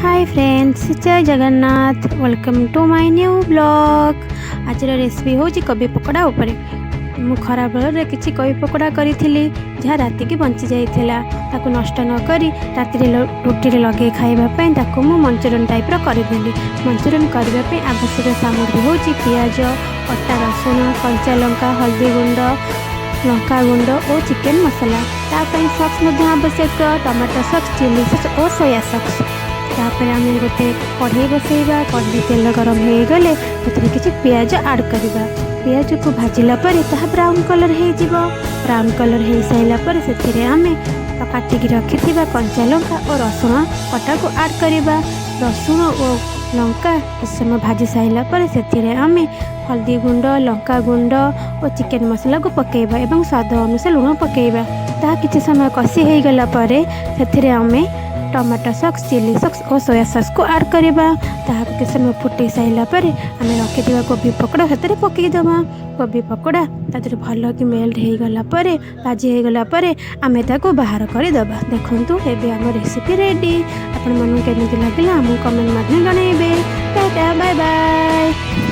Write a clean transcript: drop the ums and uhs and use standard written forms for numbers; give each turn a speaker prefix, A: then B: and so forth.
A: High friends, Jai Jagannath. Welcome to my new vlog. ଆଜିର recipe ହେଉଛି କୋବି ପକୋଡ଼ା ଉପରେ। ମୁଁ ଖରାବେଳରେ କିଛି କୋବି ପକୋଡ଼ା କରିଥିଲି, ଯାହା ରାତିକି ବଞ୍ଚି ଯାଇଥିଲା। ତାକୁ ନଷ୍ଟ ନ କରି ରାତିରେ ରୁଟିରେ ଲଗେଇ ଖାଇବା ପାଇଁ ତାକୁ ମୁଁ ମଞ୍ଚୁରିଆନ୍ ଟାଇପ୍ର କରିଦେଲି। ମଞ୍ଚୁରିଆନ୍ କରିବା ପାଇଁ ଆବଶ୍ୟକ ସାମଗ୍ରୀ ହେଉଛି ପିଆଜ, ଅଟା, ରସୁଣ, କଞ୍ଚା ଲଙ୍କା, ହଳଦୀ ଗୁଣ୍ଡ, ଲଙ୍କା ଗୁଣ୍ଡ ଓ ଚିକେନ୍ ମସଲା। ତା ପାଇଁ ସସ୍ ମଧ୍ୟ ଆବଶ୍ୟକ, ଟମାଟୋ ସସ୍, ଚିଲି ସସ୍ ଓ ସୋୟା ସସ୍। ତାପରେ ଆମେ ଗୋଟେ କଢ଼େଇ ବସେଇବା। କଢ଼େଇ ତେଲ ଗରମ ହେଇଗଲେ ସେଥିରେ କିଛି ପିଆଜ ଆଡ଼୍ କରିବା। ପିଆଜକୁ ଭାଜିଲା ପରେ ତାହା ବ୍ରାଉନ୍ କଲର୍ ହେଇଯିବ। ବ୍ରାଉନ୍ କଲର୍ ହେଇସାରିଲା ପରେ ସେଥିରେ ଆମେ କାଟିକି ରଖିଥିବା କଞ୍ଚା ଲଙ୍କା ଓ ରସୁଣ କଟାକୁ ଆଡ଼୍ କରିବା। ରସୁଣ ଓ ଲଙ୍କା କିଛି ସମୟ ଭାଜି ସାରିଲା ପରେ ସେଥିରେ ଆମେ ହଳଦୀ ଗୁଣ୍ଡ, ଲଙ୍କା ଗୁଣ୍ଡ ଓ ଚିକେନ୍ ମସଲାକୁ ପକାଇବା ଏବଂ ସ୍ୱାଦ ଅନୁସାରେ ଲୁଣ ପକାଇବା। ତାହା କିଛି ସମୟ କଷି ହେଇଗଲା ପରେ ସେଥିରେ ଆମେ ଟମାଟୋ ସସ୍, ଚିଲି ସସ୍ ଓ ସୋୟା ସସ୍କୁ ଆଡ଼୍ କରିବା। ତାହାକୁ କିଛି ସମୟ ଫୁଟେଇ ସାରିଲା ପରେ ଆମେ ରଖିଥିବା କୋବି ପକୋଡ଼ା ସେଥିରେ ପକାଇଦେବା। କୋବି ପକୋଡ଼ା ତା ଦେହରେ ଭଲକି ମେଲ୍ଟ ହେଇଗଲା ପରେ, ଭାଜି ହେଇଗଲା ପରେ ଆମେ ତାକୁ ବାହାର କରିଦେବା। ଦେଖନ୍ତୁ, ଏବେ ଆମ ରେସିପି ରେଡ଼ି। ଆପଣମାନଙ୍କୁ କେମିତି ଲାଗିଲା, ଆମକୁ କମେଣ୍ଟ ମଧ୍ୟ ଜଣାଇବେ। Tata, bye bye.